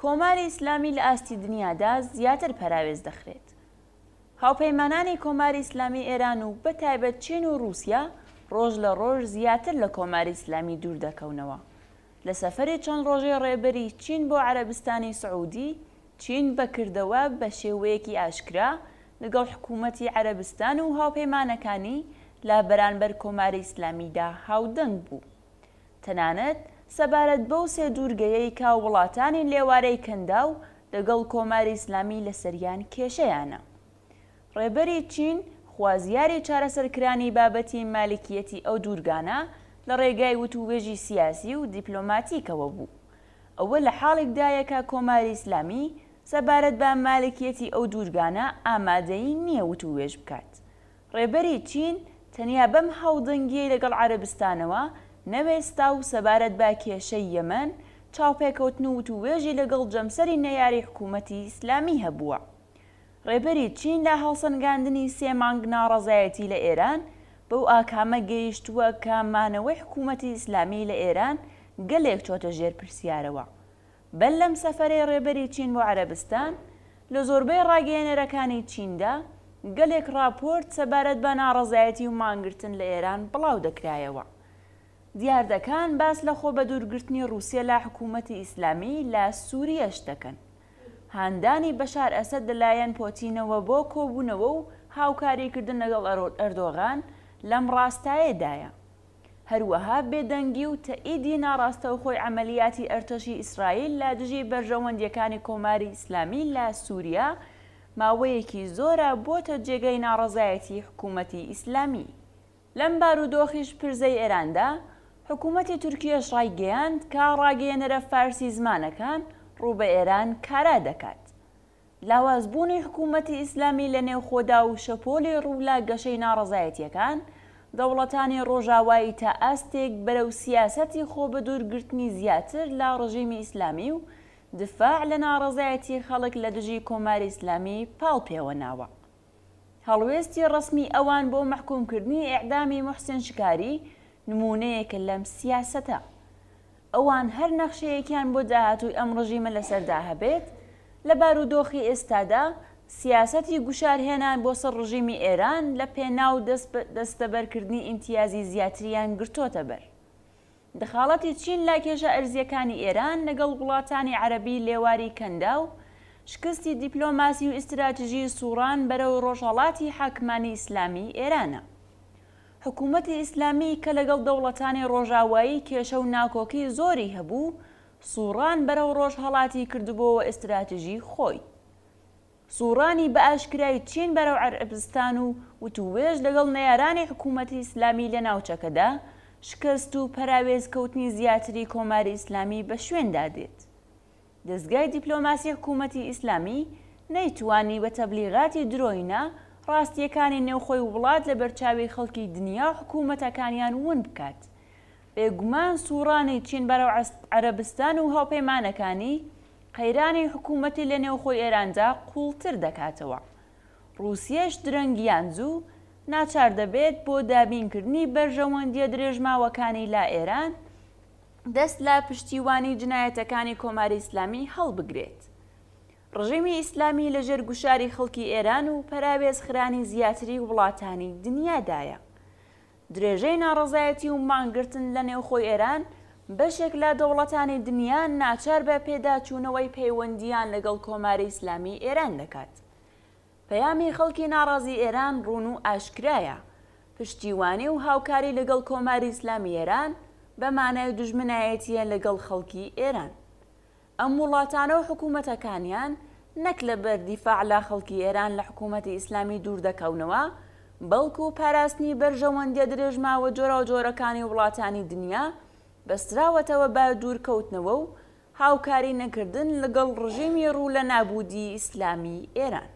کۆماری ئیسلامی لە ئاستی دنیادا زیاتر پەراوێز دەخرێت. هاوپەیمانانی کۆماری ئیسلامی ئێران و بە تایبەت چین و ڕووسیا ڕۆژ لە ڕۆژ زیاتر لە کۆماری ئیسلامی دوور دەکەونەوە. لە سەفەری چەند ڕۆژەی ڕێبەری چین بۆ عەرەبستانی سعودی، چین بە کردەوە بە شێوەیەکی ئاشکرا لەگەڵ حکوومەتی عەرەبستان و هاوپەیمانەکانی لە بەرانبەر کۆماری ئیسلامیدا هاودەنگ بوو. تەنانەت سەبارەت بەو سێ دوورگەیەی کە وڵاتانی لێوارەی کەنداو لەگەڵ کۆماری ئیسلامی لەسەریان کێشەیانە. ڕێبەری چین خوازیاری چارەسەرکرانی بابەتی مالکیەتی ئەو دوورگانە لە ڕێگای وتووێژی سیاسی و دیپلۆماتیکەوە بوو. ئەوە لە حاڵیکدایە کە کۆماری ئیسلامی سەبارەت بە مالکیەتی ئەو دوورگانە ئامادەیی نییە وتووێژ بکات. ڕێبەری چین تەنیا بەم هاودەنگییەی لەگەڵ عەرەبستانەوە نەوێستا و سەبارەت بە کێشەی یەمەن چاوپێکەوتن و وتووێژی لەگەڵ جەمسەری نەیاری حکوومەتی ئیسلامی هەبووە. ڕێبەری چین لە هەڵسەنگاندنی سێ مانگ ناڕەزایەتی لە ئێران بەو ئاکامە گەیشتووە کە مانەوەی حکوومەتی ئیسلامی لە ئێران گەلێک چۆتە ژێر پرسیارەوە. بەر لەم سەفەرەی ڕێبەری چین بۆ عەرەبستان، لە زۆربەی ڕاگەیەنەرەکانی چیندا گەلێک ڕاپۆرت سەبارەت بە ناڕەزایەتی و مانگرتن لە ئێران بڵاو دەکرایەوە. دیاردەکان باس لە خۆبەدوورگرتنی ڕووسیە لە حکوومەتی ئیسلامی لە سووریەش دەکەن. هاندانی بەشار ئەسەد لەلایەن پۆتینەوە بۆ کۆبوونەوە و هاوکاریکردن لەگەڵ ئەردۆغان لەم ڕاستایەدایە. هەروەها بێدەنگی و تەئیدی ناڕاستەوخۆی عەمەلیاتی ئەرتەشی ئیسرائیل لە دژی بەرژەوەندییەکانی کۆماری ئیسلامی لە سووریا ماوەیەکی زۆرە بۆتە جێگەی ناڕەزایەتی حکوومەتی ئیسلامی. لەم بارودۆخی شپرزەی ئێراندا، حکوومەتی تورکیەش ڕایگەیاند کە ڕاگەیەنەرە فارسی زمانەکان ڕوو بە ئێران کارا دەکات. لاوازبوونی حکوومەتی ئیسلامی لە نێوخۆدا و شەپۆلی ڕوو لە گەشەی ناڕەزایەتییەکان، دەوڵەتانی ڕۆژاوایی تا ئاستێک بەرەو سیاسەتی خۆبەدوورگرتنی زیاتر لە ڕژیمی ئیسلامی و دفاع لە ناڕەزایەتی خەڵک لە دژی کۆماری ئیسلامی پاڵ پێوە ناوە. هەڵوێستی ڕەسمی ئەوان بۆ مەحکوومکردنی ئێعدامی موحسین شکاری نموونەیەکە لەم سیاسەتە. ئەوان هەر نەخشەیەکیان بۆ داهاتووی ئەم ڕژیمە لەسەردا هەبێت، لە بارودۆخی ئێستادا سیاسەتی گوشارهێنان بۆ سەر ڕژیمی ئێران لە پێناو دەستەبەرکردنی ئیمتیازی زیاتریان گرتۆتە بەر. دخاڵەتی چین لە کێشە ئەرزییەکانی ئێران لەگەڵ وڵاتانی عەرەبی لێواری کەنداو، شکستی دیپلۆماسی و ئیستراتژی سووڕان بەرەو ڕۆژهەڵاتی حاکمانی ئیسلامیی ئێرانە. حکوومەتی ئیسلامی کە لەگەڵ دەوڵەتانی ڕۆژاوایی کێشە و ناکۆکی زۆری هەبوو، سووڕان بەرەو ڕۆژهەڵاتی کردبۆوە ئیستراتژی خۆی. سووڕانی بە ئاشکرای چین بەرەو عەرەبستان و وتووێژ لەگەڵ نەیارانی حکوومەتی ئیسلامی لە ناوچەکەدا، شکست و پەراوێز کەوتنی زیاتری کۆماری ئیسلامی بە شوێندا دێت. دەزگای دیپلۆماسی حکوومەتی ئیسلامی نەیتوانی بە تەبلیغاتی درۆینە ڕاستییەکانی نێوخۆی وڵات لە بەرچاوی خەڵکی دنیا و حکوومەتەکانیان ون بکات. بێگومان سووڕانی چین بەرەو عەرەبستان و هاوپەیمانەکانی، قەیرانی حکوومەتی لە نێوخۆی ئێراندا قووڵتر دەکاتەوە. ڕووسیەش درەنگ یان زوو، ناچار دەبێت بۆ دابینکردنی بەرژەوەندییە درێژماوەکانی لا ئێران، دەست لە پشتیوانی جنایەتەکانی کۆماری ئیسلامی هەڵبگرێت. ڕژیمی ئیسلامی لە ژێر گوشاری خەڵکی ئێران و پەراوێزخرانی زیاتری وڵاتانی دنیادایە. درێژەی ناڕەزایەتی و مانگرتن لە نێوخۆی ئێران، بەشێک لە دەوڵەتانی دنیا ناچار بە پێداچوونەوەی پەیوەندییان لەگەڵ کۆماری ئیسلامیی ئێران دەکات. پەیامی خەڵکی ناڕازی ئێران ڕوون و ئاشکرایە، پشتیوانی و هاوکاری لەگەڵ کۆماری ئیسلامی ئێران بە مانای دوژمنایەتییە لەگەڵ خەڵکی ئێران. ئەم وڵاتانە و حکوومەتەکانیان نەک لە بەر دیفاع لە خەڵکی ئێران لە حکوومەتی ئیسلامی دوور دەکەونەوە، بەڵکوو پاراستنی بەرژەوەندییە درێژماوە جۆراوجۆرەکانی وڵاتانی دنیا بەستراوەتەوە بە دوورکەوتنەوە و هاوکاری نەکردن لەگەڵ ڕژێمی ڕوو لە نابوودیی ئیسلامیی ئێران.